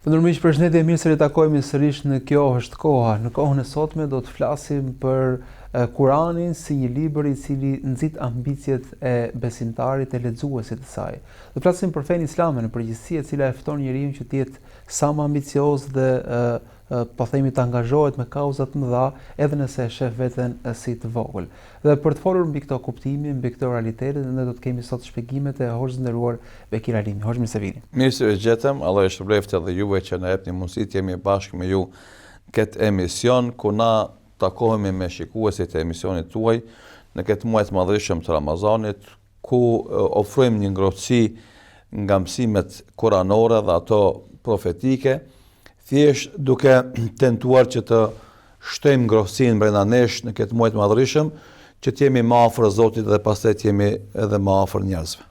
Të nderuar miq, përshëndetje, mirë se ritakohemi sërish në Kjo është koha. Në kohën e sotme do të flasim për Kuranin si një libër i cili nxit ambiciet e besimtarit e lexuesit të saj. Do të flasim për fenë islame në përgjithësi, e cila e fton njeriun që të jetë sa më ambicioz dhe po themi të angazhohet me kauza të mëdha, edhe nëse e shef veten si të vogël. Dhe për të folur mbi këto kuptime, mbi këto realitete, ne do të kemi sot shpjegimet e hoxhës së nderuar Bekir Alimi. Hoxhë mirë se vini. Mirë se ju gjetëm, Allahu ju shpërbleftë edhe juve që na jepni mundësi të jemi bashkë me ju në këtë emision ku na takohemi me shikuesit e emisionit tuaj në këtë muaj të madhërishëm të Ramazanit, ku ofrojmë një ngrohtësi nga mësimet kuranore dhe ato profetike, thjesht duke tentuar që të shtojmë ngrohtësinë brenda nesh në këtë muaj të madhërishëm, që të jemi më afër Zotit dhe pastaj të jemi edhe më afër njerëzve.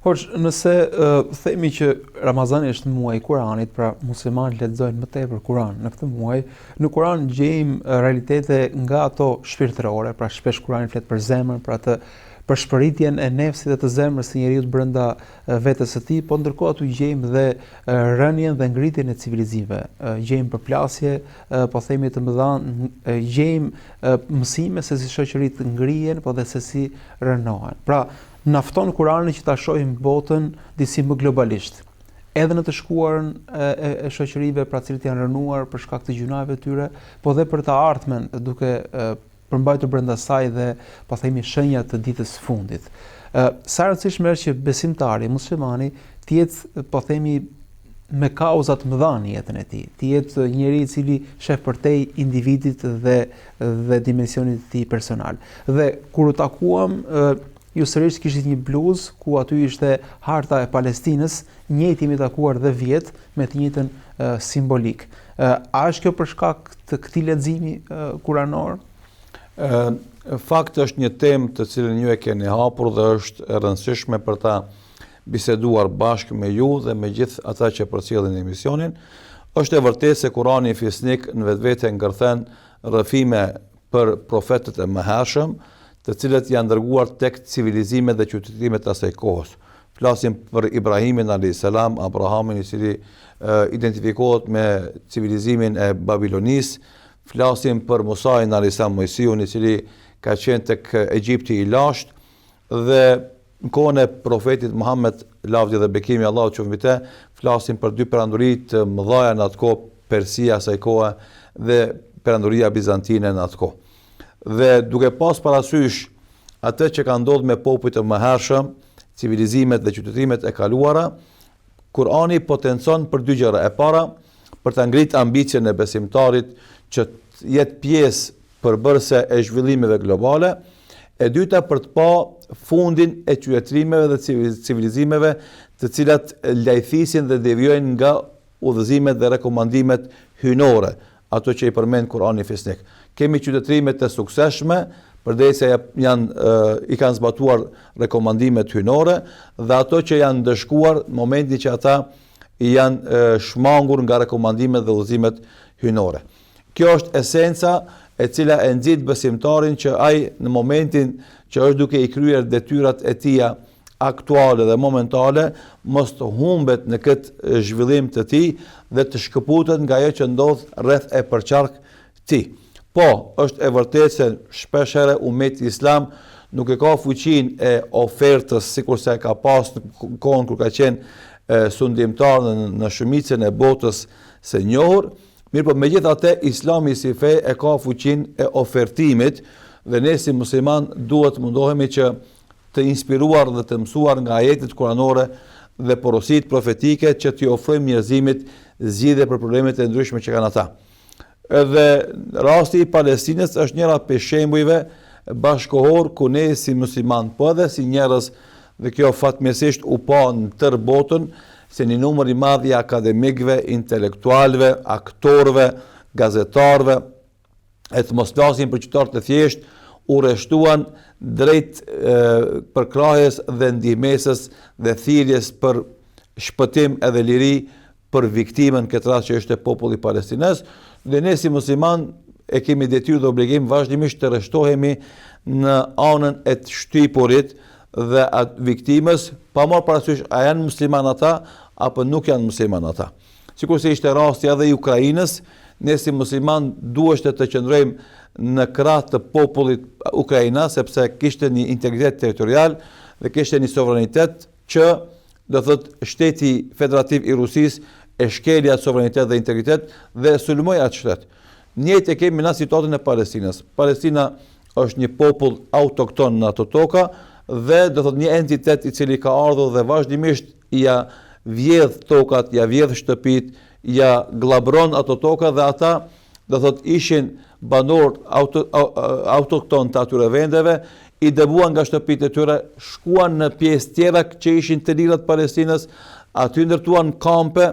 Hoxhë, nëse uh, themi që Ramazani është muaji i Kuranit, pra muslimanët lexojnë më tepër Kuran në këtë muaj, në Kuran gjejmë realitete nga ato shpirtërore, pra shpesh Kurani flet për zemrën, pra të pëshpëritjen e nefsit dhe të zemrës së njeriut brenda vetes së tij, po ndërkohë aty gjejmë dhe rënien dhe ngritjen e civilizimeve, gjejmë përplasje, po themi të mëdha, gjejmë mësime se si shoqëritë ngrihen, po dhe se si rrënohen. Pra, na fton Kurani që ta shohim botën disi më globalisht. Edhe në të shkuarën e, e, e shoqërive, pra të cilët janë rrënuar për shkak të gjynaheve të tyre, po dhe për të ardhmen, duke përmbajtur brenda saj dhe po themi shenja të ditës së fundit. Ë sa e rëndësishme është që besimtari, muslimani, të jetë po themi me kauza të mëdha në jetën e tij, të jetë njeri i cili shef përtej individit dhe dhe dimensionit të tij personal. Dhe kur u takuam, ë ju sërish kishit një bluzë ku aty ishte harta e Palestinës, njëjtë jemi takuar dhe vjet me të njëjtën simbolikë. A është kjo për shkak të këtij leximi kuranor? Ë fakt është një temë të cilën ju e keni hapur dhe është e rëndësishme për ta biseduar bashkë me ju dhe me gjithë ata që përcjellin emisionin. Është e vërtetë se Kurani fisnik në vetvete ngërthen rrëfime për profetët e mëhershëm, të cilët janë dërguar tek civilizimet dhe qytetërimet e asaj kohës. Flasim për Ibrahimin alayhis salam, Abrahamin i cili identifikohet me civilizimin e Babilonisë, flasim për Musain alayhis salam, Moisiun i cili ka qenë tek Egjipti i lashtë dhe në kohën e profetit Muhammed, lavdi dhe bekimi i Allahut qoftë mbi të, flasim për dy perandori të mëdha në atë kohë, Persia asaj kohe dhe perandoria bizantine në atë kohë. Dhe duke pas parasysh atë që ka ndodhur me popujt e mëhershëm, civilizimet dhe qytetërimet e kaluara, Kurani potencon për dy gjëra. E para, për ta ngritë ambicien e besimtarit që të jetë pjesë përbërëse e zhvillimeve globale, e dyta për të pa fundin e qytetërimeve dhe civilizimeve të cilat lajthisin dhe devijojnë nga udhëzimet dhe rekomandimet hyjnore, ato që i përmend Kurani Fisnik. Kemi qytetërime të suksesshme, përderisa janë i kanë zbatuar rekomandimet hyjnore dhe ato që janë ndëshkuar në momentin që ata i janë shmangur nga rekomandimet dhe udhëzimet hyjnore. Kjo është esenca e cila e nxit besimtarin që ai në momentin që është duke i kryer detyrat e tija aktuale dhe momentale, mos të humbet në këtë zhvillim të tij dhe të shkëputet nga ajo që ndodh rreth e përqark tij. Po, është e vërtetë se shpeshherë umeti islam nuk e ka fuqinë e ofertës sikurse e ka pas në kohën kur ka qenë sundimtar në, në shumicën e botës së njohur, mirëpo megjithatë islami si fe e ka fuqinë e ofertimit dhe ne si musliman duhet të mundohemi që të inspiruar dhe të mësuar nga ajetet kuranore dhe porositë profetike që t'i ofrojmë njerëzimit zgjidhje për problemet e ndryshme që kanë ata. Edhe rasti i Palestinës është njëra prej shembujve bashkëkohor ku ne si musliman, po edhe si njerëz dhe kjo fatmirësisht u pa në tërë botën se një numër i madh i akademikëve, intelektualëve, aktorëve, gazetarëve, e të mos flasim për qytetarët e thjeshtë, u rreshtuan drejt përkrahjes dhe ndihmesës dhe thirrjes për shpëtim edhe liri për viktimën këtë rast që është populli palestinez dhe ne si musliman e kemi detyrë dhe obligim vazhdimisht të rreshtohemi në anën e të shtypurit dhe atë viktimës, pa marrë parasysh a janë musliman ata apo nuk janë musliman ata. Sikurse ishte rasti edhe i Ukrainës, ne si musliman duheshte të qëndrojmë në krah të popullit ukrainas sepse kishte një integritet territorial dhe kishte një sovranitet që do thotë shteti federativ i Rusisë e shkeli atë sovranitet dhe integritet dhe e sulmoi atë shtet. Njëjtë e kemi na situatën e Palestinës. Palestina është një popull autokton në ato toka dhe do thotë një entitet i cili ka ardhur dhe vazhdimisht ia vjedh tokat, ia vjedh shtëpitë, ia gllabron ato toka dhe ata do thotë ishin banorë auto, autokton të atyre vendeve, i dëbuan nga shtëpitë e tyre, shkuan në pjesë tjera që ishin të lira të Palestinës, aty ndërtuan kampe,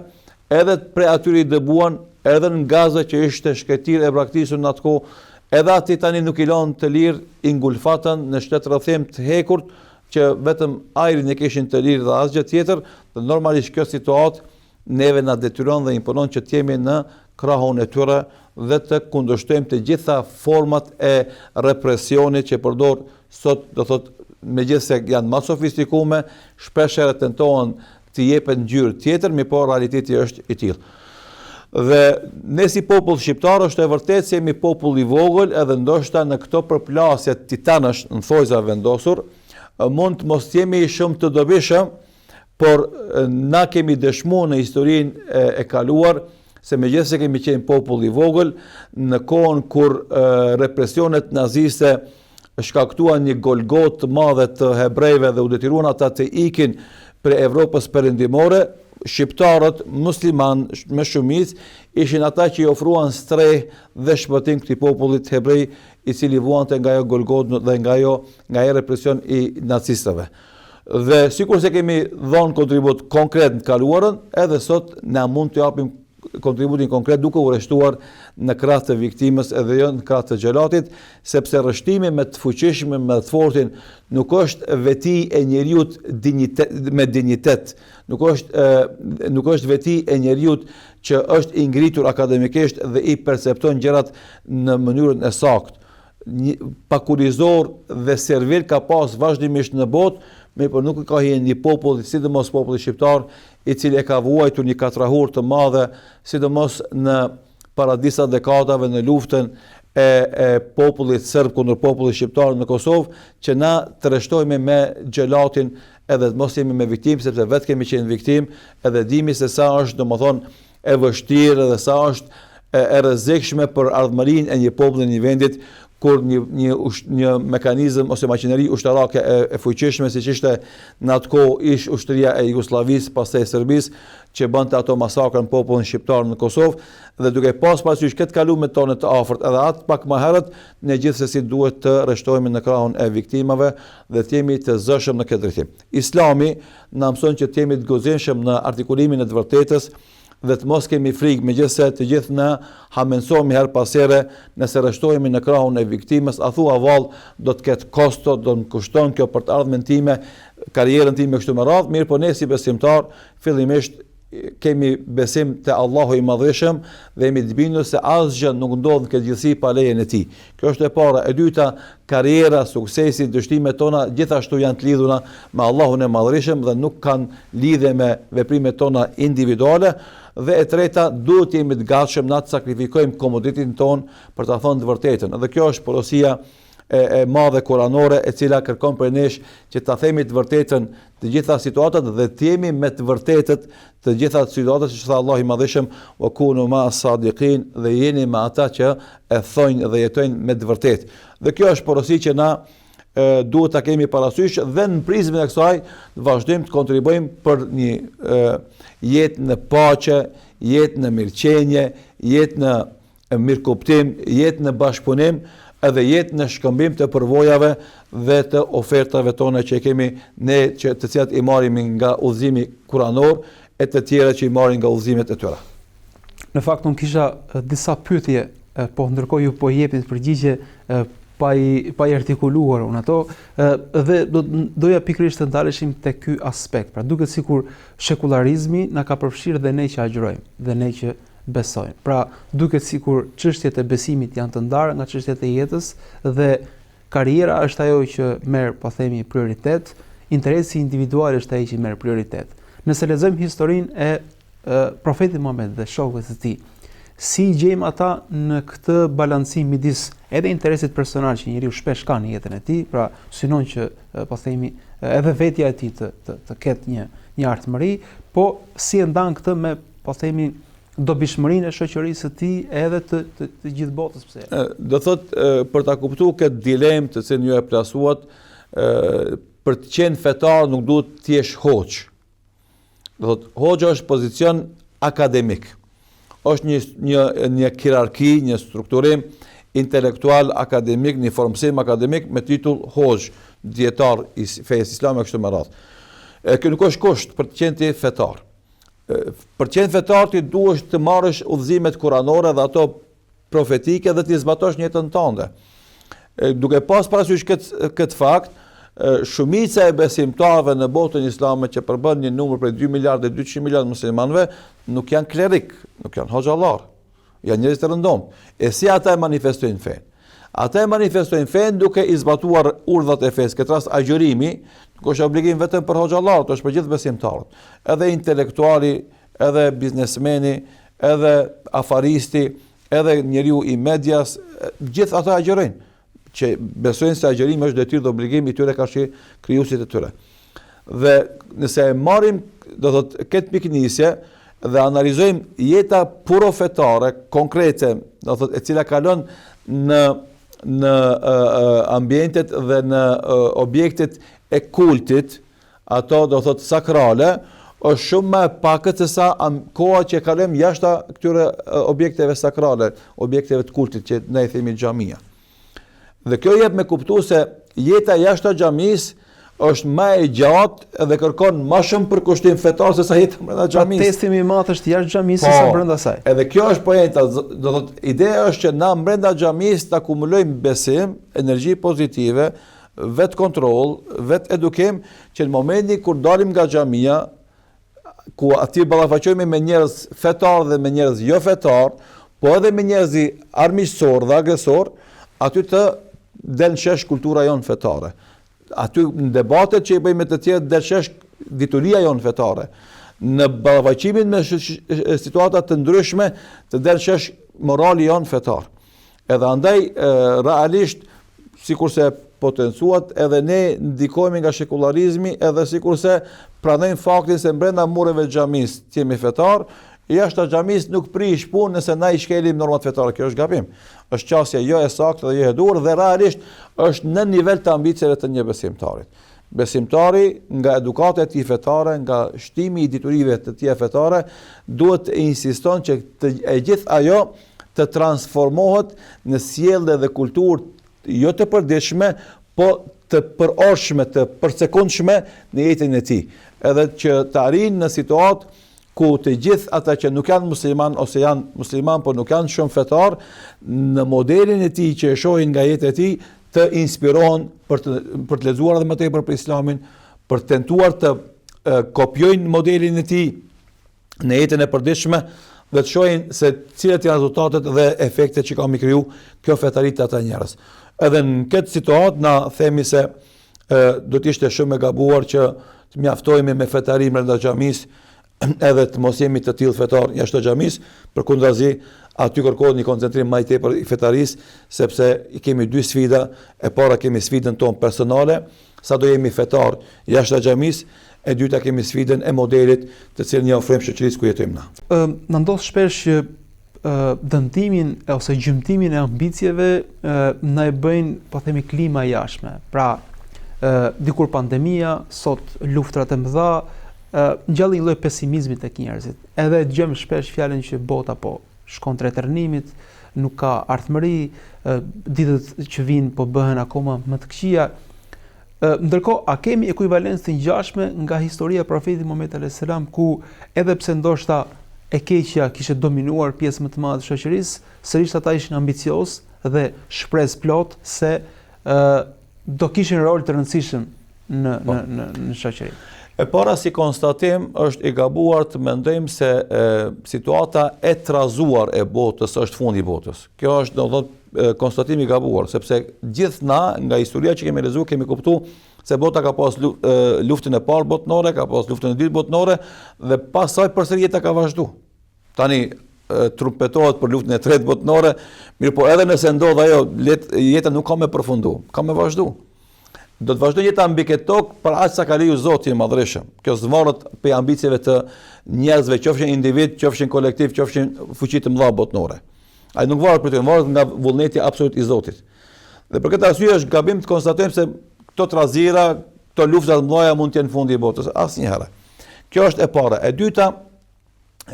edhe prej atyre i dëbuan, edhe në Gaza që ishte shkretirë e braktisur në atë kohë, edhe aty tani nuk i lanë të lirë, i ngulfatën në shtetrrethim të hekurt, që vetëm ajrin e kishin të lirë dhe asgjë tjetër, dhe normalisht kjo situatë neve na detyron dhe imponon që të jemi në krahun e tyre dhe të kundërshtojmë të gjitha format e represionit që përdor sot, do thotë, megjithëse janë më sofistikume, shpeshherë tentohen t'i jepet ngjyrë tjetër, mirëpo realiteti është i tillë. Dhe ne si popull shqiptar është e vërtetë se jemi popull i vogël edhe ndoshta në këto përplasje titanësh në thojza vendosur, mund të mos jemi shumë të dobishëm, por na kemi dëshmuar në historinë e, e kaluar se megjithëse kemi qenë popull i vogël, në kohën kur represionet naziste shkaktuan një golgotë të madhe të hebrejve dhe u detyruan ata të ikin prej Evropës Perëndimore, shqiptarët muslimanë me shumicë ishin ata që i ofruan strehë dhe shpëtim këtij popullit hebrej i cili vuante nga ajo golgotë dhe nga ajo nga ai represion i nacistëve. Dhe sikurse kemi dhënë kontribut konkret në të kaluarën, edhe sot na mund të japim kontributin konkret duke u rreshtuar në krah të viktimës edhe jo në krah të xhelatit, sepse rreshtimi me të fuqishmin, me të fortin, nuk është veti e njeriut dinjitet, me dinjitet, nuk është, nuk është veti e njeriut që është i ngritur akademikisht dhe i percepton gjërat në mënyrën e saktë. Një pakurizor dhe servil ka pas vazhdimisht në botë, mirëpo nuk i ka hije një populli, sidomos populli shqiptar, i cili e ka vuajtur një katrahurë të madhe, sidomos në para disa dekadave në luftën e, e popullit serb kundër popullit shqiptar në Kosovë, që na të rreshtohemi me xhelatin edhe të mos jemi me viktimë, sepse vetë kemi qenë viktimë, edhe dimi se sa është, domethënë, e vështirë dhe sa është e, e rrezikshme për ardhmërinë e një populli një vendit kur një një një mekanizëm ose makineri ushtarake e, e fuqishme siç ishte në atë kohë ish ushtria e Jugosllavisë pastaj e Serbisë që bënte ato masakra në popullin shqiptar në Kosovë dhe duke pas parasysh këtë kalume tonë të afërt edhe atë pak më herët ne gjithsesi duhet të rreshtohemi në krahun e viktimave dhe të jemi të zëshëm në këtë drejtim. Islami na mëson që të jemi të guximshëm në artikulimin e të vërtetës dhe të mos kemi frikë, megjithëse të gjithë na hamendësohemi herë pas here nëse rreshtohemi në krahun e viktimës, a thua vallë do të ketë kosto, do të më kushton kjo për të ardhmen time, karrierën time kështu me radhë, mirëpo ne si besimtar fillimisht kemi besim te Allahu i Madhërishëm dhe jemi të bindur se asgjë nuk ndodh në këtë gjithësi pa lejen e tij. Kjo është e para. E dyta, karriera, suksesi, dështimet tona gjithashtu janë të lidhura me Allahun e Madhërishëm dhe nuk kanë lidhje me veprimet tona individuale. Dhe e treta, duhet të jemi të gatshëm na të sakrifikojmë komoditetin tonë për ta thënë të vërtetën. Dhe kjo është porosia e, e madhe kuranore e cila kërkon prej nesh që ta themi të vërtetën të gjitha situatat dhe të jemi me të vërtetët të gjitha situatat siç tha Allahu i Madhërishëm wa kunu ma sadiqin dhe jeni me ata që e thonë dhe jetojnë me të vërtetë. Dhe kjo është porosi që na e, duhet ta kemi parasysh dhe në prizmin e kësaj të vazhdojmë të kontribuojmë për një e, jetë në paqe, jetë në mirëqenie, jetë në mirëkuptim, jetë në bashkëpunim edhe jetë në shkëmbim të përvojave dhe të ofertave tona që kemi ne që të cilat i marrim nga udhëzimi kuranor e të tjera që i marrin nga udhëzimet e tyre. Në fakt unë kisha disa pyetje, po ndërkohë ju po jepni përgjigje pa i pa i artikuluar unë ato dhe do doja pikërisht të ndaleshim te ky aspekt. Pra duket sikur shekullarizmi na ka përfshirë dhe ne që agjërojmë dhe ne që besojmë. Pra, duket sikur çështjet e besimit janë të ndara nga çështjet e jetës dhe karriera është ajo që merr, po themi, prioritet, interesi individual është ai që merr prioritet. Nëse lexojmë historinë e Profetit Muhammed dhe shokëve të tij. Si i gjejmë ata në këtë balancim midis edhe interesit personal që njeriu shpesh ka në jetën e tij, pra synon që po themi edhe vetja e tij të të, të ketë një një ardhmëri, po si e ndan këtë me po themi dobishmërinë e shoqërisë së tij edhe të të, të gjithë botës pse. Do thot për ta kuptuar këtë dilemë të cilën ju e plasuat, për të qenë fetar nuk duhet të jesh hoxhë. Do thot hoxha është pozicion akademik. Është një një një hierarki, një strukturim intelektual akademik, një formësim akademik me titull hoxhë, dijetar i fesë islame kështu me radhë. E kjo nuk është kusht për të qenë ti fetar. Për të qenë fetar ti duhesh të marrësh udhëzimet kuranore dhe ato profetike dhe t'i zbatosh në jetën tënde. Duke pas parasysh këtë këtë fakt, shumica e besimtarëve në botën islame që përbën një numër prej 2 miliardë e 200 milionë muslimanëve, nuk janë klerik, nuk janë hoxhallar, janë njerëz të rëndomtë. E si ata e manifestojnë fenë? Ata e manifestojnë fenë duke i zbatuar urdhrat e fesë. Këtë rast agjërimi nuk është obligim vetëm për hoxhallarët, është për gjithë besimtarët. Edhe intelektuali, edhe biznesmeni, edhe afaristi, edhe njeriu i medias, gjithë ata agjërojnë, që besojnë se agjërimi është detyrë dhe obligim i tyre karshi krijuesit të tyre. Dhe nëse e marrim, do thotë, këtë pikënisje dhe analizojmë jeta puro fetare, konkrete, do thotë, e cila kalon në në ambientet dhe në objektet e kultit, ato do thotë sakrale, është shumë më e pakët se sa koha që kalojmë jashtë këtyre objekteve sakrale, objekteve të kultit që ne i themi xhamia. Dhe kjo jep me kuptu se jeta jashtë xhamisë është më e gjatë dhe kërkon më shumë përkushtim fetar se sa jeta brenda pra, xhamisë. Testi më i madh është jashtë xhamisë se sa po, brenda saj. Edhe kjo është poenta, do thotë ideja është që na brenda xhamisë të akumulojmë besim, energji pozitive, vetëkontroll, vetedukim, që në momentin kur dalim nga xhamia, ku aty ballafaqohemi me njerëz fetar dhe me njerëz jo fetar, po edhe me njerëz armiqësor dhe agresor, aty të del në shesh kultura jonë fetare. Aty në debatet që i bëjmë me të tjerë del në shesh dituria jonë fetare. Në ballafaqimin me situata të ndryshme të del në shesh morali jonë fetar. Edhe andaj realisht sikurse potencuat edhe ne ndikohemi nga shekullarizmi edhe sikurse pranojmë faktin se brenda mureve të xhamisë të jemi fetar, jashtë xhamisë nuk prish punë nëse na i shkelim normat fetare. Kjo është gabim. Është qasje jo e saktë dhe jo e duhur dhe realisht është në nivel të ambicieve të një besimtarit. Besimtari nga edukata e tij fetare, nga shtimi i diturive të tija fetare, duhet të insiston që të, e gjithë ajo të transformohet në sjellje dhe kulturë jo të përditshme, po të përorshme, të përsekundshme në jetën e tij. Edhe që të arrijnë në situatë ku të gjithë ata që nuk janë musliman ose janë musliman por nuk janë shumë fetar, në modelin e tij që e shohin nga jeta e tij, të inspirohen për të për të lexuar edhe më tepër për Islamin, për të tentuar të kopjojnë modelin e tij në jetën e përditshme dhe të shohin se cilat janë rezultatet dhe efektet që ka me kriju kjo fetari te ata njerëz. Edhe në këtë situatë na themi se e, do të ishte shumë e gabuar që të mjaftohemi me fetari brenda xhamisë edhe të mos jemi të tillë fetar jashtë xhamisë, përkundrazi aty kërkohet një koncentrim më i tepër i fetarisë, sepse i kemi dy sfida, e para kemi sfidën tonë personale, sa do jemi fetar jashtë xhamisë, e dyta kemi sfidën e modelit të cilin ia ofrojmë shoqërisë ku jetojmë na. Ë na ndodh shpesh që dëmtimin ose gjymtimin e ambicieve na e bëjnë, po themi klima e jashtme. Pra, ë dikur pandemia, sot luftrat e mëdha, ë ngjallin një lloj pesimizmi tek njerëzit. Edhe e dëgjojmë shpesh fjalën që bota po shkon drejt rrënimit, nuk ka ardhmëri, ditët që vijnë po bëhen akoma më të këqija. Ndërkohë, a kemi ekuivalencë të ngjashme nga historia e profetit Muhammed alayhis salam ku edhe pse ndoshta e keqja kishte dominuar pjesën më të madhe të shoqërisë, sërish ata ishin ambiciozë dhe shpresëplotë se ë do kishin rol të rëndësishëm në po. në në në shoqëri. E para si konstatim është i gabuar të mendojmë se e, situata e trazuar e botës është fundi i botës. Kjo është do të thotë konstatim i gabuar, sepse gjithë na nga historia që kemi lexuar kemi kuptu se bota ka pas luftën e parë botnore, ka pas luftën e dytë botnore dhe pas saj përsëri jeta ka vazhdu. Tani trumpetohet për luftën e tretë botnore, mirëpo edhe nëse ndodh ajo, let, jeta nuk ka me përfundu, ka me vazhdu. Do të vazhdojë jeta mbi këtë tokë për aq sa ka leju Zoti i Madhërishëm. Kjo s'varet prej ambicieve të njerëzve, qofshin individ, qofshin kolektiv, qofshin fuqi të mëdha botnore. Ai nuk varet prej tyre, varet nga vullneti absolut i Zotit. Dhe për këtë arsye është gabim të konstatojmë se këto trazira, këto lufta të mëdha mund të jenë fundi i botës. Asnjëherë. Kjo është e para. E dyta,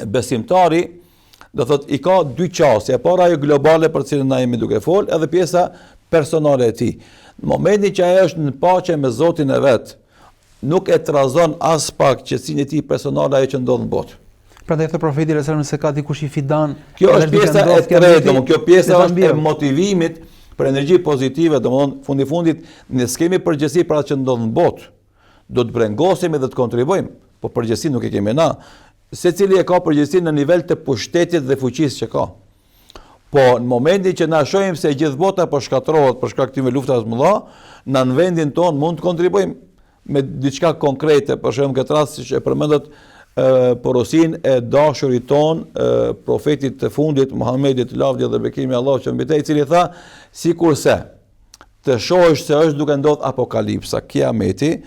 besimtari do thot i ka dy qasje, e para ajo globale për të cilën na jemi duke fol, edhe pjesa personale e tij. Në momentin që ai është në paqe me Zotin e vet, nuk e trazon aspak qetësinë e tij personale ajo që ndodh në botë. Prandaj thotë profeti alejhi selam se ka dikush një fidan. Kjo është pjesa e tretë, domethënë kjo pjesa është e motivimit për energji pozitive, domethënë fundi fundit ne s'kemi përgjegjësi për atë që ndodh në botë. Do të brengosemi dhe të kontribuojmë, po përgjegjësi nuk e kemi na. Secili e ka përgjegjësinë në nivel të pushtetit dhe fuqisë që ka. Po në momentin që na shohim se gjithë bota po shkatërrohet për shkak të luftërave të mëdha, na në vendin tonë mund të kontribuojmë me diçka konkrete, për shembull këtë rast siç e përmendët porosinë e dashurit tonë, profetit të fundit Muhamedit lavdi dhe bekimi i Allahut qoftë mbi të, i cili tha sikurse të shohësh se është duke ndodh apokalipsa, kiameti,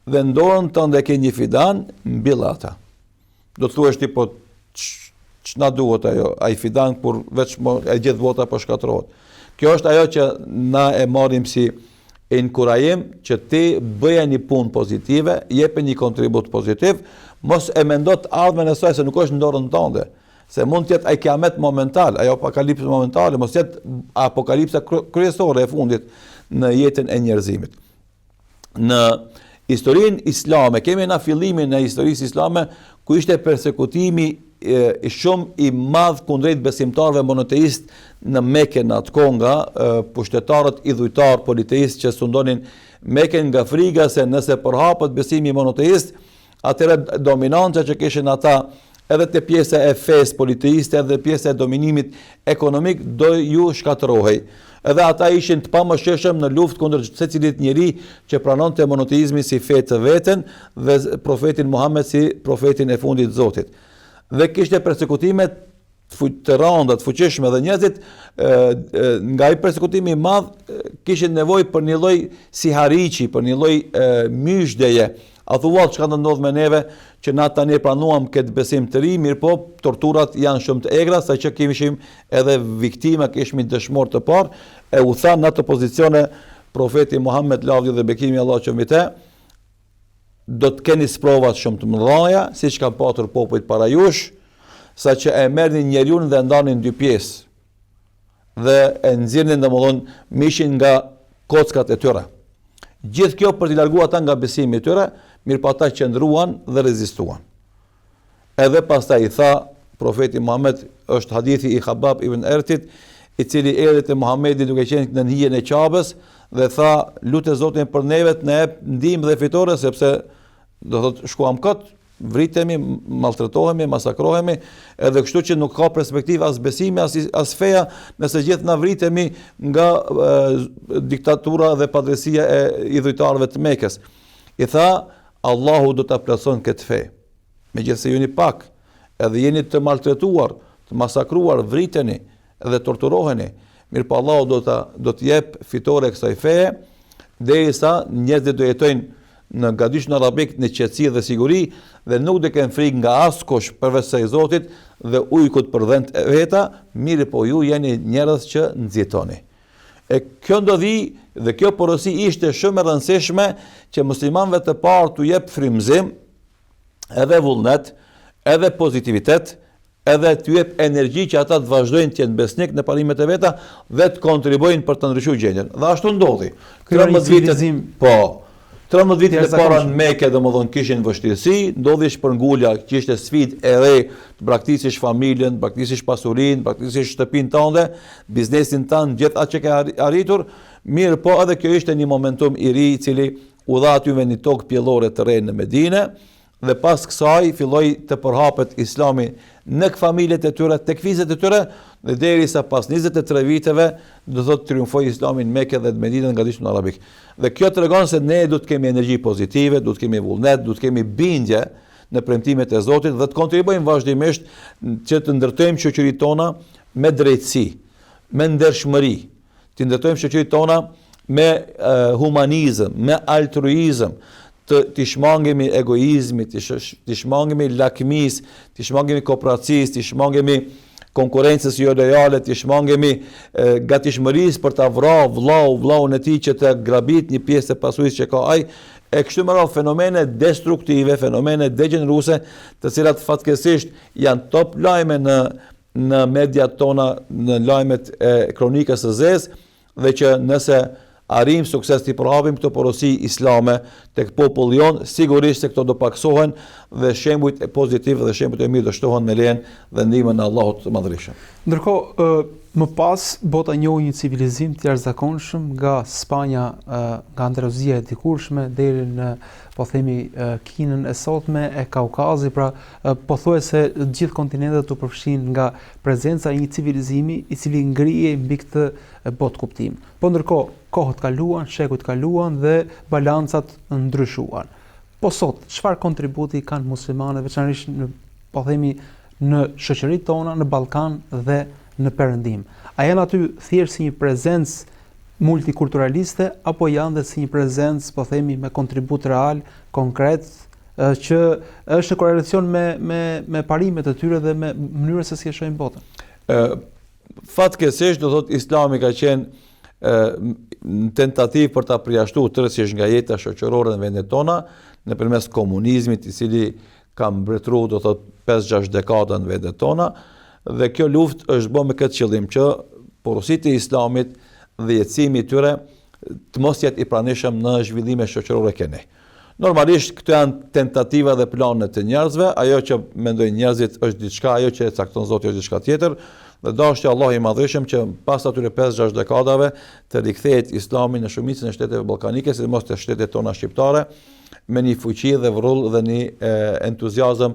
dhe në dorën tënde ke një fidan, mbille atë. Do të thuash ti po ç'na duhet ajo, ai fidan kur veç mo, e gjithë bota po shkatërrohet. Kjo është ajo që na e marrim si inkurajim që ti bëje një punë pozitive, jepe një kontribut pozitiv, mos e mendo të ardhmen e saj se nuk është në dorën tënde. Se mund të jetë ai kiamet momental, ajo apokalipsë momentale, mos jetë apokalipsa kryesore e fundit në jetën e njerëzimit. Në historinë islame, kemi na fillimin e historisë islame, ku ishte persekutimi i shumë i madh kundrejt besimtarëve monoteistë në Mekë në atë kohë nga pushtetarët idhujtarë politeistë që sundonin Mekën nga friga se nëse përhapet besimi monoteist, Atëherë dominanca që kishin ata edhe te pjesa e fesë politeiste edhe pjesa e dominimit ekonomik do ju shkatërrohej. Edhe ata ishin të pamëshirshëm në luftë kundër secilit njeri që pranonte monoteizmin si fe të veten dhe profetin Muhammed si profetin e fundit të Zotit. Dhe kishte persekutime të rënda, të fuqishme dhe njerëzit nga ai persekutimi i madh kishin nevojë për një lloj sihariqi, për një lloj myzhdeje. A thua çka do ndodh me neve që na tani e pranuam këtë besim të ri, mirëpo torturat janë shumë të egra, saqë kishim edhe viktima, kishim dëshmorë të parë, e u tha në ato pozicione profeti Muhammed lavdi dhe bekimi i Allahut qoftë mbi të, do të keni sprova shumë të mëdha, siç kanë patur popujt para jush, saqë e merrnin njeriun dhe e ndanin në dy pjesë dhe e nxirrnin domethënë mishin nga kockat e tyre. Gjithë kjo për t'i larguar ata nga besimi i tyre, mirëpo ata qëndruan dhe rezistuan. Edhe pastaj i tha profeti Muhammed, është hadithi i Habab ibn Ertit, i cili erdhi te Muhamedi duke qenë nën hijen e Qabes dhe tha, lute Zotin për neve të na jep ndihmë dhe fitore sepse do thotë shkuam kot, vritemi, maltretohemi, masakrohemi, edhe kështu që nuk ka perspektivë as besimi, as, as feja, nëse gjithë na vritemi nga e, diktatura dhe padrejtësia e idhujtarëve të Mekës. I tha, Allahu do ta plotëson këtë fe. Megjithëse ju jeni pak, edhe jeni të maltretuar, të masakruar, vriteni dhe torturoheni, mirëpo Allahu do ta do t'i jep fitore kësaj feje, derisa njerëzit do jetojnë në gadishullin arabik në qetësi dhe siguri dhe nuk do kenë frikë nga askush përveç se Zotit dhe ujkut për dhentë e veta, mirëpo ju jeni njerëz që nxitoni. E kjo ndodhi dhe kjo porosi ishte shumë e rëndësishme që muslimanëve të parë t'u jep frymëzim, edhe vullnet, edhe pozitivitet, edhe t'u jep energji që ata të vazhdojnë të jenë besnik në parimet e veta dhe të kontribuojnë për të ndryshuar gjendjen. Dhe ashtu ndodhi. 13 vite, po, 13 vitet e para në Mekë, domethënë kishin vështirësi, ndodhi shpërngulja, që ishte sfidë e re, të braktisësh familjen, të braktisësh pasurinë, të braktisësh shtëpinë tënde, biznesin tënd, gjithë atë që ke arritur, mirëpo edhe kjo ishte një momentum i ri i cili u dha atyre një tokë pjellore të re në Medinë. Dhe pas kësaj filloi të përhapet Islami në familjet e tyre, tek fiset e tyre dhe derisa pas 23 viteve do thotë triumfoi Islami në Mekë dhe në Medinë në Gadishullin Arabik. Dhe kjo tregon se ne duhet të kemi energji pozitive, duhet të kemi vullnet, duhet të kemi bindje në premtimet e Zotit dhe të kontribuojmë vazhdimisht që të ndërtojmë shoqëritë tona me drejtësi, me ndershmëri, T'i ndërtojmë shoqëritë tona me humanizëm, me altruizëm, të t'i shmangemi egoizmit, t'i shmangemi lakmisë, t'i shmangemi koprracisë, t'i shmangemi konkurrencës jo lojale, t'i shmangemi gatishmërisë për ta vra vllau vllaun e tij që të grabit një pjesë të pasurisë që ka ai, e kështu me radhë fenomene destruktive, fenomene degjeneruese, të cilat fatkeqësisht janë top lajme në në mediat tona, në lajmet e kronikës së zezë dhe që nëse arrijmë sukses t'i përhapim këto porosi islame tek populli jonë, sigurisht se këto do pakësohen dhe shembujt e pozitiv dhe shembujt e mirë do shtohen me lejen dhe ndihmën e Allahut të Madhërishëm. Ndërkohë, më pas bota njohu një civilizim të jashtëzakonshëm nga Spanja, nga Andaluzia e dikurshme deri në, po themi, Kinën e sotme e Kaukazi, pra Pothuajse të gjithë kontinentet u përfshinë nga prezenca e një civilizimi i cili ngrihej mbi këtë botëkuptim. Po ndërkohë, kohët kaluan, shekujt kaluan dhe balancat ndryshuan. Po sot, çfarë kontributi kanë muslimanët veçanërisht në po themi në shoqëritë tona në Ballkan dhe në Perëndim? A janë aty thjesht si një prezencë multikulturaliste apo janë dhe si një prezencë, po themi, me kontribut real, konkret, që është në korrelacion me me me parimet e tyre dhe me mënyrën se si e shohin botën. Ë fatkeqësisht do thotë Islami ka qenë në tentativë për ta përjashtuar tërësisht nga jeta shoqërore në vendet tona, nëpërmes komunizmit i cili ka mbretëruar do thotë 5-6 dekada në vendet tona dhe kjo luftë është bërë me këtë qëllim që porositë e Islamit dhe jetësimi i tyre të mos jetë i pranishëm në zhvillime shoqërore ke ne. Normalisht këto janë tentativa dhe plane të njerëzve, ajo që mendojnë njerëzit është diçka, ajo që e cakton Zoti është diçka tjetër. Dhe dashtë Allahu i Madhërishëm që pas atyre 5-6 dekadave të rikthehet Islami në shumicën e shteteve ballkanike, sidomos te shtetet tona shqiptare, me një fuqi dhe vrull dhe një entuziazëm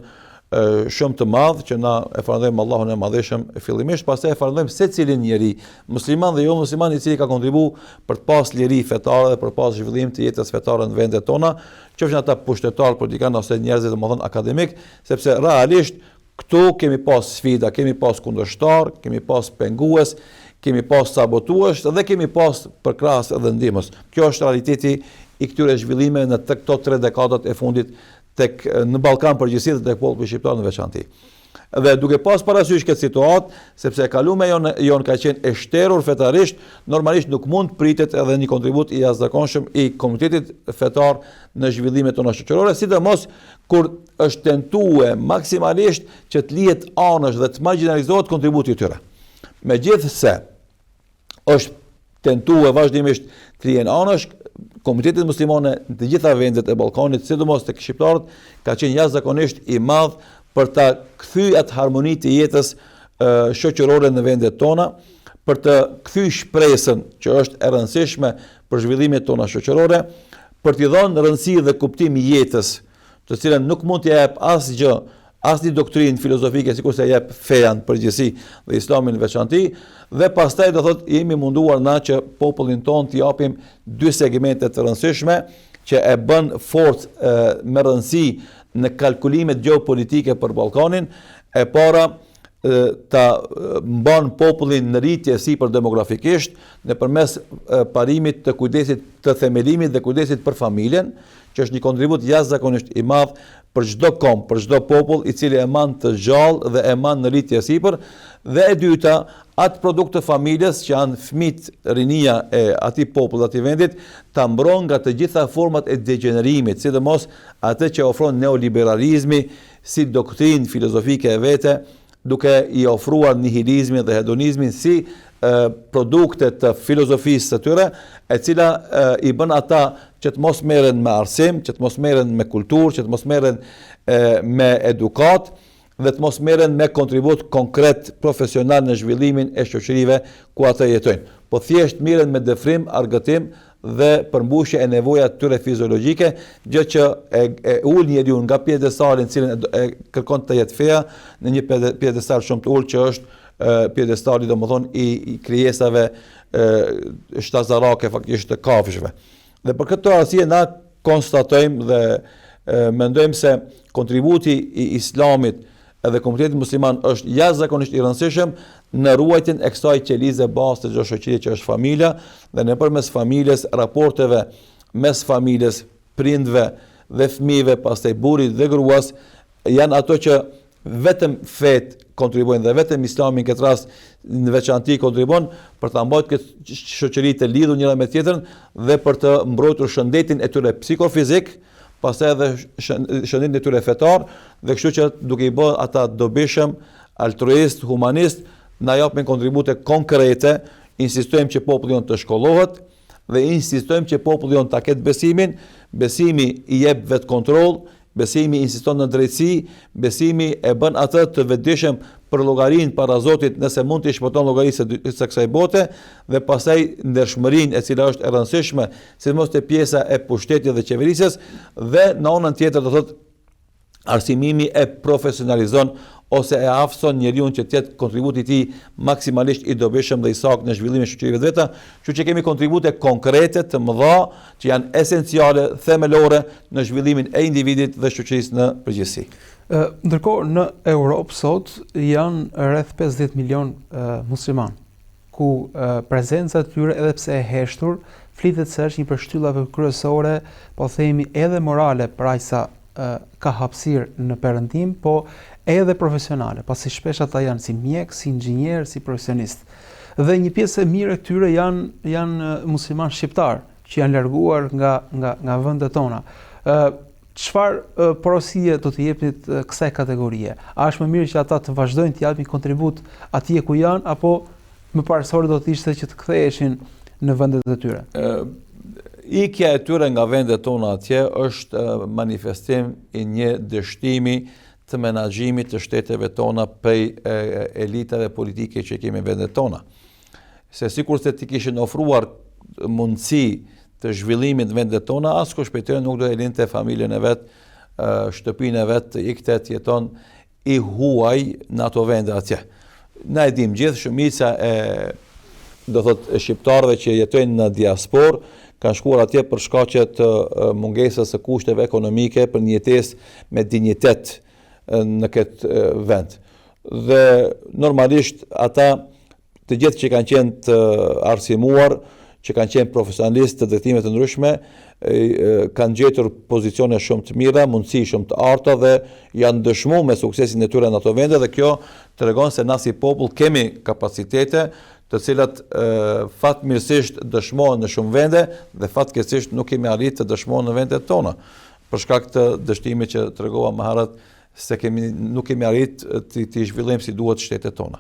shumë të madh që na e falënderojmë Allahun e Madhërishëm fillimisht, pastaj e falënderojmë secilin njeri, musliman dhe jo musliman i cili ka kontribu për të pas liri fetare dhe për të pas zhvillim të jetës fetare në vendet tona, qofshin ata pushtetarë, politikanë ose njerëz domethënë akademik, sepse realisht këtu kemi pas sfida, kemi pas kundërshtar, kemi pas pengues, kemi pas sabotues dhe kemi pas përkrahës edhe ndihmës. Kjo është realiteti i këtyre zhvillimeve në të këto tre dekadat e fundit tek në Ballkan përgjithësi dhe tek populli shqiptar në veçanti. Dhe duke pas parasysh këtë situatë, sepse e kalume jonë, jonë ka qenë e shterur fetarisht, normalisht nuk mund të pritet edhe një kontribut i jashtëzakonshëm i komunitetit fetar në zhvillimet tona shoqërore, sidomos kur është tentue maksimalisht që të lihet anësh dhe të margjinalizohet kontributi i tyre. Megjithëse, është tentue vazhdimisht të lihen anash, komunitetit muslimane në të gjitha vendet e Ballkanit, sidomos tek shqiptarët, ka qenë jashtëzakonisht i madh për ta kthy atë harmoni të jetës shoqërore në vendet tona, për të kthy shpresën që është e rëndësishme për zhvillimet tona shoqërore, për t'i dhënë rëndësi dhe kuptim jetës, të cilën nuk mund t'ia jep asgjë, asnjë doktrinë filozofike sikurse jep feja në përgjithësi dhe Islami në veçanti, dhe pastaj do thotë jemi munduar na që popullin tonë t'i japim dy segmente të rëndësishme që e bën forcë me rëndësi në kalkulimet gjeopolitike për Ballkanin, e para ta mban popullin në rritje sipër demografikisht nëpërmes parimit të kujdesit të themelimit dhe kujdesit për familjen, që është një kontribut jashtëzakonisht i madh për çdo komb, për çdo popull i cili e man të gjallë dhe e man në rritje sipër, dhe e dyta, atë produkt të familjes që janë fëmijët, rinia e atij populli, atij vendit, ta mbron nga të gjitha format e degjenerimit, sidomos atë që ofron neoliberalizmi si doktrinë filozofike e vete, duke i ofruar nihilizmin dhe hedonizmin si produkte të filozofisë së tyre, e cila i bën ata që të mos merren me arsim, që të mos merren me kulturë, që të mos merren me edukatë dhe të mos merren me kontribut konkret profesional në zhvillimin e shoqërive ku ata jetojnë. Po thjesht merren me dëfrim, argëtim dhe përmbushja e nevojave të tyre fiziologjike, gjë që e, e ul njeriun nga piedestali në cilin e, e kërkon të jetë feja në një piedestal shumë të ulët që është piedestali domethënë i, i krijesave shtazarake faktikisht të kafshëve. Dhe për këtë arsye na konstatojmë dhe e, mendojmë se kontributi i Islamit edhe komunitetit musliman është jashtëzakonisht i rëndësishëm në ruajtjen e kësaj qelize bazë të çdo shoqërie që është familja dhe nëpërmes familjes, raporteve mes familjes, prindve dhe fëmijëve, pastaj burrit dhe gruas, janë ato që vetëm fetë kontribuojnë dhe vetëm Islami në këtë rast në veçanti kontribuon për ta mbajtur këtë shoqëri të lidhur njëra me tjetrën dhe për të mbrojtur shëndetin e tyre psikofizik, pastaj edhe shëndetin e tyre fetar dhe kështu që duke i bërë ata dobishëm, altruist, humanist, na japin kontribute konkrete, insistojmë që populli jonë të shkollohet dhe insistojmë që populli jonë ta ketë besimin, besimi i jep vetëkontroll, Besimi insiston në drejtësi, besimi e bën atë të vetëdijshëm për llogarinë para Zotit nëse mund t'i shpëton llogarisë së kësaj bote dhe pastaj ndershmërinë e cila është e rëndësishme, sidomos te pjesa e pushtetit dhe qeverisjes dhe në anën tjetër do thotë arsimimi e profesionalizon ose e aftëson njeriun që të jetë kontributi i tij maksimalisht i dobishëm dhe i saktë në zhvillimin e shoqërive të veta, kështu që kemi kontribute konkrete të mëdha që janë esenciale, themelore në zhvillimin e individit dhe shoqërisë në përgjithësi. Ndërkohë në Europë sot janë rreth 50 milion muslimanë, ku prezenca e tyre edhe pse e heshtur, flitet se është një prej shtyllave kryesore, po themi edhe morale për aq sa ka hapësirë në perëndim, po edhe profesionale, pasi shpesh ata janë si mjek, si inxhinier, si profesionist. Dhe një pjesë e mirë e tyre janë janë muslimanë shqiptarë që janë larguar nga nga nga vendet tona. Ë çfarë porosie do t'i jepnit kësaj kategorie? A është më mirë që ata të vazhdojnë të japin kontribut atje ku janë apo më parësore do të ishte që të ktheheshin në vendet e tyre? Ë ikja e tyre nga vendet tona atje është manifestim i një dështimi të menaxhimit të shteteve tona prej elitave politike që kemi në vendet tona. Se sikurse t'i kishin ofruar mundësi të zhvillimit në vendet tona, askush prej tyre nuk do e linte familjen e vet, shtëpinë e vet të ikte të jeton i huaj në ato vende atje. Na e dimë gjithë shumica e do thot e shqiptarëve që jetojnë në diasporë kanë shkuar atje për shkaqe të mungesës së kushteve ekonomike për një jetesë me dinjitet në këtë vend. Dhe normalisht ata të gjithë që kanë qenë të arsimuar, që kanë qenë profesionistë të drejtimeve të ndryshme, kanë gjetur pozicione shumë të mira, mundësi shumë të arta dhe janë dëshmu me suksesin e tyre në ato vende dhe kjo tregon se na si popull kemi kapacitete të cilat fatmirësisht dëshmohen në shumë vende dhe fatkeqësisht nuk kemi arritur të dëshmohen në vendet tona për shkak të dështimit që tregova më herët se kemi nuk kemi arritur t'i t'i zhvillojmë si duhet shtetet tona.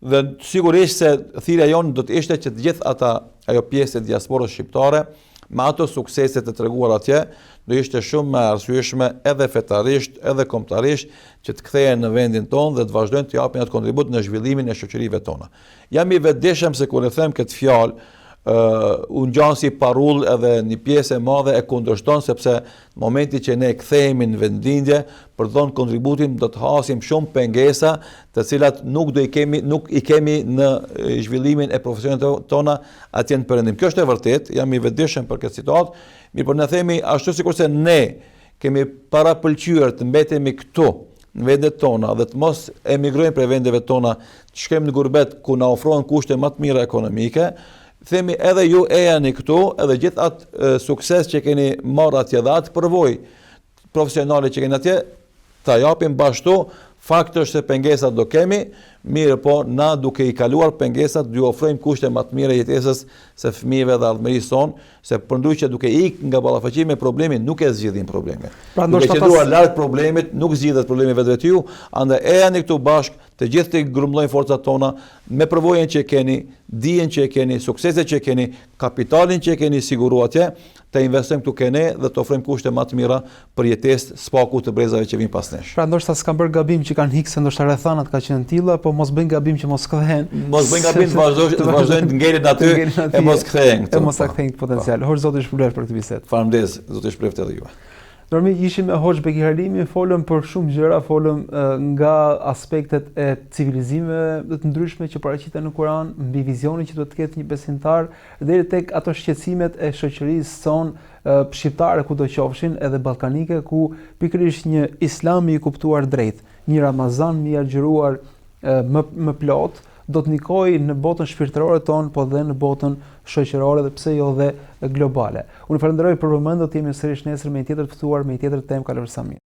Dhe sigurisht se thirrja jonë do të ishte që të gjithë ata, ajo pjesë e diasporës shqiptare, me ato suksese të treguar atje, do ishte shumë më e arsyeshme edhe fetarisht, edhe kombëtarisht që të kthehen në vendin tonë dhe të vazhdojnë të japin atë kontribut në zhvillimin e shoqërive tona. Jam i vetëdijshëm se kur e them këtë fjalë, uh, u ngjan si parullë edhe një pjesë e madhe e kundërshton sepse në momentin që ne kthehemi në vendlindje për të dhënë kontributin do të hasim shumë pengesa të cilat nuk do i kemi nuk i kemi në zhvillimin e profesioneve tona atje në perëndim. Kjo është e vërtetë, jam i vetëdijshëm për këtë situatë, mirëpo ne themi ashtu sikurse ne kemi parapëlqyer të mbetemi këtu në vendet tona dhe të mos emigrojmë prej vendeve tona, të shkojmë në gurbet ku na ofrohen kushte më të mira ekonomike, themi edhe ju ejani këtu, edhe gjithë atë sukses që keni marrë atje dhe atë përvojë profesionale që keni atje, ta japim bashkë, fakt është se pengesat do kemi, mirëpo na duke i kaluar pengesat, do ju ofrojmë kushte më të mira jetesës së fëmijëve dhe ardhmërisë sonë, Se përndryshe duke ik nga ballafaqimi me problemin nuk e zgjidhim problemin. Pra, duke qëndruar larg problemit nuk zgjidhet problemi vetvetiu, andaj ejani këtu bashkë, të gjithë të grumbullojmë forcat tona me përvojën që keni, dijen që keni, sukseset që keni, kapitalin që keni siguruar atje, të investojmë këtu ke ne dhe të ofrojmë kushte më të mira për jetesë së paku të brezave që vijnë pas nesh. Pra ndoshta s'kam bërë gabim që që kanë ikë se ndoshta rrethanat kanë qenë të tilla, po mos bëjnë gabim që mos kthehen. Mos bëjnë gabim të vazhdojnë të vazhdojnë të ngelen aty e mos kthehen këtu. E mos ta po. kthejnë këtë potencial. Po. Hoxhë Zoti ju shpërbleftë për këtë bisedë. Faleminderit, Zoti ju shpërbleftë edhe juve. Normik ishim me Hoxhë Bekir Halimin, folëm për shumë gjëra, folëm nga aspektet e civilizimeve të ndryshme që paraqiten në Kur'an, mbi vizionin që duhet të ketë një besimtar, deri tek ato shqetësimet e shoqërisë sonë shqiptare kudo qofshin, edhe ballkanike, ku pikërisht një Islam i kuptuar drejt, një Ramazan i agjëruar më më plot, do të ndikojë në botën shpirtërore tonë, po dhe në botën shoqërore dhe pse jo dhe globale. Unë ju falenderoj për vëmendjen, do të jemi sërish nesër me një tjetër të ftuar, me një tjetër temë kalofshi sa mirë.